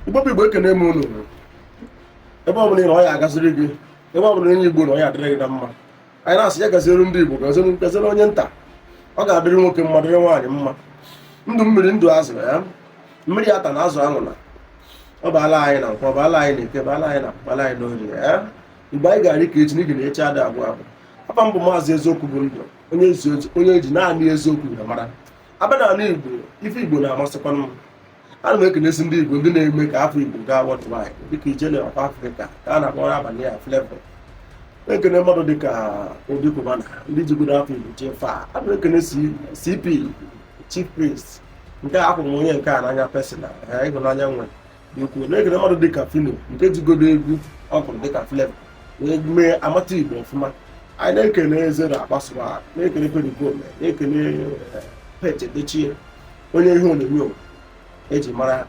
Igbo bụ Igbo, ekene m unu. Ebe ọ bụla ị nọ, ọ ya agaziri gị. Ebe ọ bụla onye Igbo nọ, ọ ya adịrị gị na mma. Anyị na-asị ya gaziere ndị Igbo, gaziere, gaziere onye nta. Ọ ga-adịrị nwoke mma, dịrị nwaanyị mma. Ndụ mmiri, ndụ azụ ya, mmiri ata na azụ anwụna. Ọ baala anyị na nkwọ, baala anyị na eke, baala anyị na baala anyị n'orie ya. Igbo, anyị ga-arị ka echi, n'ihi na echi adị agwụ agwụ. Afa m bụ Maazị Eziokwu bụ Ndụ, onye onye eji naanị eziokwu wee mara. Abịa n'ala Igbo, ife Igbo na-amasịkwanụ m. Ana m ekenesi ndị Igbo, ndị na-eme ka afa Igbo gaa worldwide, dịka Ijele of Africa ka a na-akpọ abalị ya Flavour. Na-ekene mmadụ dịka Obi Cubana, ndị jigodo afa Igbo jee far. Ana m ekene CP Chief Priest, nke a akwụrụ m onye nke a n'anya personal, ịhụnanya nwe dị ukwuu. Na-ekene mmadụ dịka Phyno, nke jigodo egwu ọ gụrụ dịka Flavour wee mee amata Igbo ọfụma. Anyị na-ekene Eze Akpasụwa, na-ekene Pericoma, na-ekene Pete Edochie, onye ihe onyonyo eji mara.